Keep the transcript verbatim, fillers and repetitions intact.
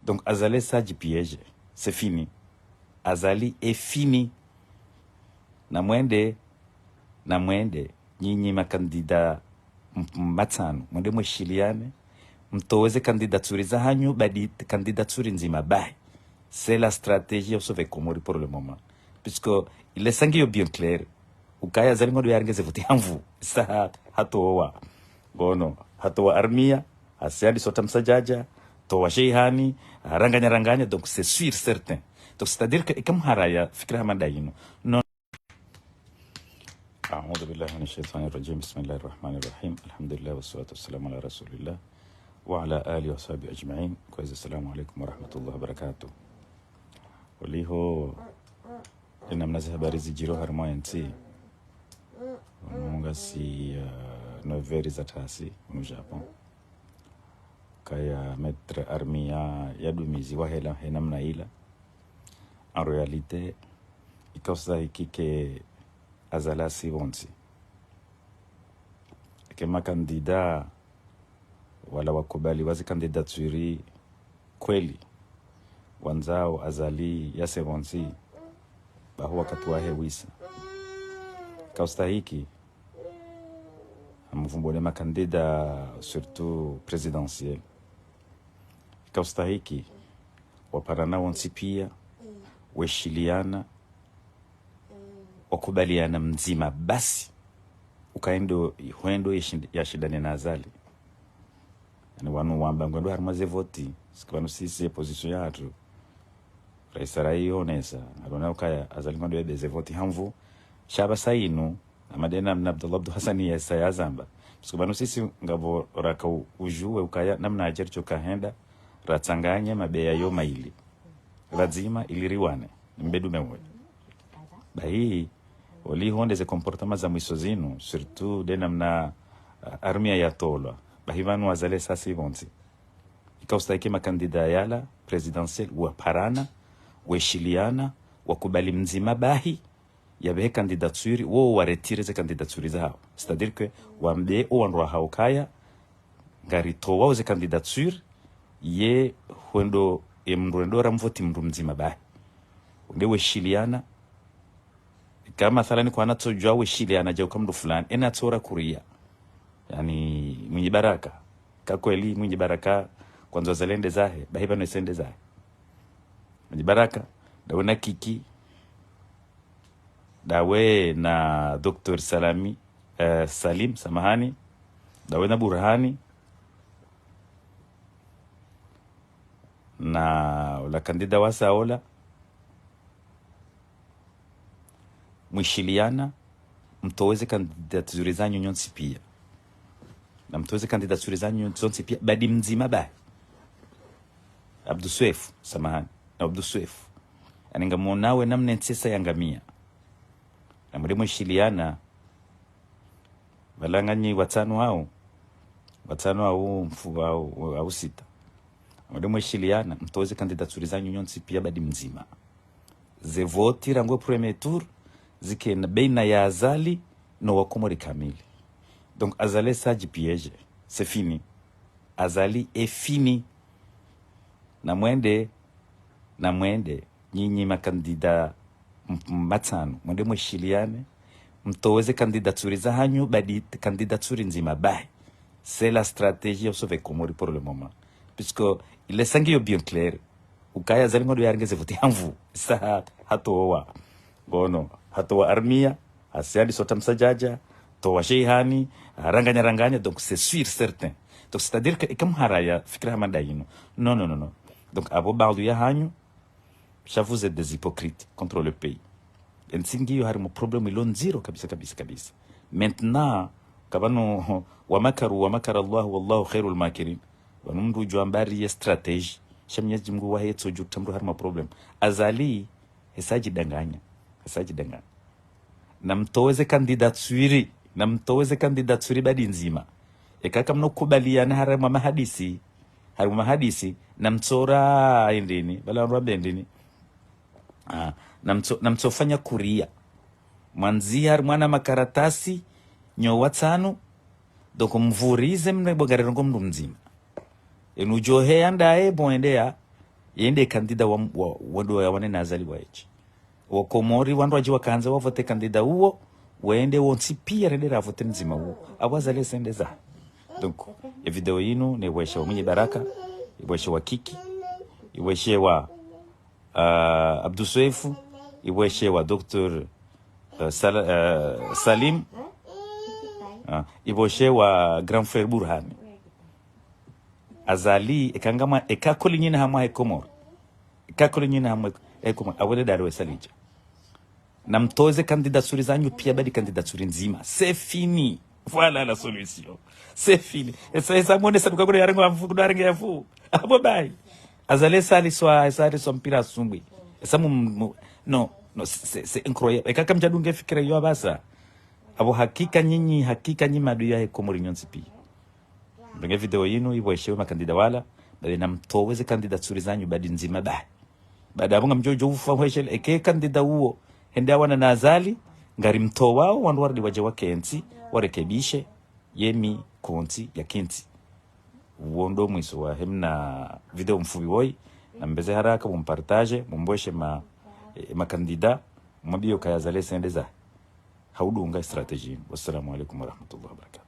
Donc, Azali sa djipiège. C'est fini. Azali est fini. Na mwende, na mwende, nyinyi makandida m-, m-, matsanu, mwende mweshiliane, mtowe ze candidature zahanyu, badi candidature ndzima bahi. C'est la stratégie ya usauver Komori pour le moment. Puisque ile sangi yo bien clair. Ukaya Azali ngondo yarenge ze voti ha nvu. Sa ha-, hatowa. Ngono, hatowa Armia, hasiadi Sota Msadjadja, towa Sheihani, haranganya ranganya, donc c'est sûr, certain. Donc c'est-à-dire que eka mharaya fikira hama ndayinu. Non. أعوذ بالله من الشيطان الرجيم. بسم الله الرحمن الرحيم. الحمد لله والصلاة والسلام على رسول الله وعلى آله وصحبه أجمعين. Kwezi, السلام عليكم ورحمة الله وبركاته. Oliho, ina mna ze habari zidjiro harimwa yentsi. Wanu ngasi, uh, neuf heures za tasi, hunu Japon. Kaya Maître Armia yadumiziwa hela, he namna ila. En réalité, ika ustahiki ke Azali asi pvontsi. Ke makandida wala wakubali wa ze candidature kweli, wandzao Azali yase pvontsi, bahi wakati wahe wisa. Ika ustahiki, hamvumbone makandida, surtout présidentiel. Ika ustahiki, waparana wontsi pia, weshiliana, wakubaliana mdzima basi, ukaendo, hwendo yeshind-, yashindane na Azali. Yaani wanu wamba ngwendo harimwa ze voti, siki pvanu sisi ye position yahatru. Raisi raionesa, ngarona ukaya Azali ngondo yebe ze voti ha nvu, sha pvasa inu, amade namna Abdallah Abdou Hassane yesa yazamba. Siki pvanu sisi ngapvo raka u-, ujuwe ukaya namna ajeri choka henda, ratsanganye mabeya yo maili. Pvadzima ili riwane, mbedu mewe. Bahi, oliho nde ze comportement za mwiso zinu, surtout nde namna, uh, Armia yatolwa. Bahi pvanu Azali sa asi pvontsi. Ika ustahiki makandida yala, présidentiel, waparana, weshiliana, wakubali mdzima bahi, yabehe candidature, wo waretire ze candidature zahao. C'est-à-dire que, wambe o wandru wahao kaya, ngaritowa ze candidature, ye hwendo, ye mndru hwendo ramvoti mndru mdzima bahi. Nde weshiliana, kama mathalani kwana tsojwa weshiliana djau ka mndru fulani, ena tsora kuria. Yaani, Mwinyi Baraka. Ka kweli, Mwinyi Baraka, kwandzo Azali ende zahe, bahi pvanu yese ende zahe. Mwinyi Baraka, ndawe na Kiki, ndawe na Docteur Salami, eh, Salim, samahani, ndawe na Burhani, na ula kandida wasa ola, mwishiliana, mtowe ze candidature zanyu nyontsi pia. Na mtowe ze candidature zanyu nyontsi pia, badi mdzima bahi. Abdou Soefo, samahani, na Abdou Soefo. Yaani ngamwonawe namna entsi sa yangamia. Na mwende mwishiliana, pvala nganyi watsanu hau, watsanu hau mfu-, hau, hau sita. Mwende mwishiliana, mtowe ze candidature zanyu nyontsi pia badi mdzima. Ze voti rangu premier tour, zike na baina ya Azali no wakomori kamili. Donc Azali sa djipiège, c'est fini. Azali est fini. Na mwende, na mwende, nyinyi makandida m-, m-, matsanu, mwende mwishiliane, mtowe ze candidature zahanyu, badi candidature ndzima bahi. C'est la stratégie ya usauver Komori pour le moment. Puisque ile sangi yo bien clair. Ukaya Azali ngondo yarenge ze voti ha nvu. Sa ha-, hatowa. Ngono, hatowa Armia, hasiadi Sota Msadjadja, towa Sheihani, haranganya ranganya, donc c'est sûr, certain. Donc c'est-à-dire que eka mharaya fikira hama ndayinu. Non, non, non, non. Donc apvo baadhwi yahanyu, sha vous êtes des hypocrites contre le pays. Entsi ngiyo harimwa problème ilo ndziro kabisa, kabisa, kabisa. Maintenant, kapvanu, ومكروا ومكر الله والله خير الماكرين. Pvanu mndru udjo amba ari ye stratégie. Sha Mwenyezi Mungu wahe tso djuu ta mndru harimwa problème. Azali, hesa djidanganya. Hesa djidanganya. Na mtowe ze candidature, na mtowe ze candidature badi ndzima. Eka kamna kubaliana harimwa mahadisi, harimwa mahadisi, na mtsora endeni, pvala wandru wambe endeni. Ah, na mtso-, na mtsofanya kuria. Mwandzi harimwa na makaratasi, nyo watsanu, donc mvurize mne bo ngarirongo mndru mdzima. Enu djohe yandaye bo endeya, Yende candidat wa, wa, wandru ya wane na Azali wa eche. Wa Komori, wandru wadji wakandza wavote candidat uwo, wende wontsi piya rende ravote mdzima uwo. Apvo Azali yesende zahe. Donc, ye video yinu, neyipvweshe wa Mwinyi Baraka, yipvweshe wa Kiki, yipvweshe wa, ah, Abdou Soefo, yipvweshe wa docteur, eh, Sala-, eh, Salim, ah, yipvweshe wa grand frère Bourhane. Azali, eka ngamwa, eka koli nyina hamwa he Komori. Eka koli nyina hamwa he Komori. Apvo le dalo we salidja. Na mtowe ze candidature zanyu piya badi candidature ndzima. C'est fini. Voilà la solution. C'est fini. Esa, esa mwone sa duka kuno yarenge ya mvu, kuno yarenge ya mvu. Apvo bayi. Azali esa liswa, esa liswa mpira asumbwi. Esa mu, mu, non, non, c'est, c'est incroyable. Eka kamdjadunge fikira iyo apvasa. Apvo hakika nyinyi, hakika nyi maadui ya he Komori nyontsi piya. Mrenge video yinu, yipvweshe we makandida wala, badi na mtowe ze candidature zanyu badi ndzima bahi. Badi apvo ngamdjo djo ufa hweshele, eke candidat uwo, hende awana na Azali, ngari mtowao, wandru warudi wadje wakentsi, warekebishe, ye mi kontsi ya kentsi. Uwo ndo mwiso wa hemna video mfupvi woyi, na mbeze haraka, mumpartage, mumbweshe ma, eh, makandida, mwambiye ukaya Azali yesende zahe. Haudunga stratégie. Wassalamu alaikum warahmatullahi wabarakatuh.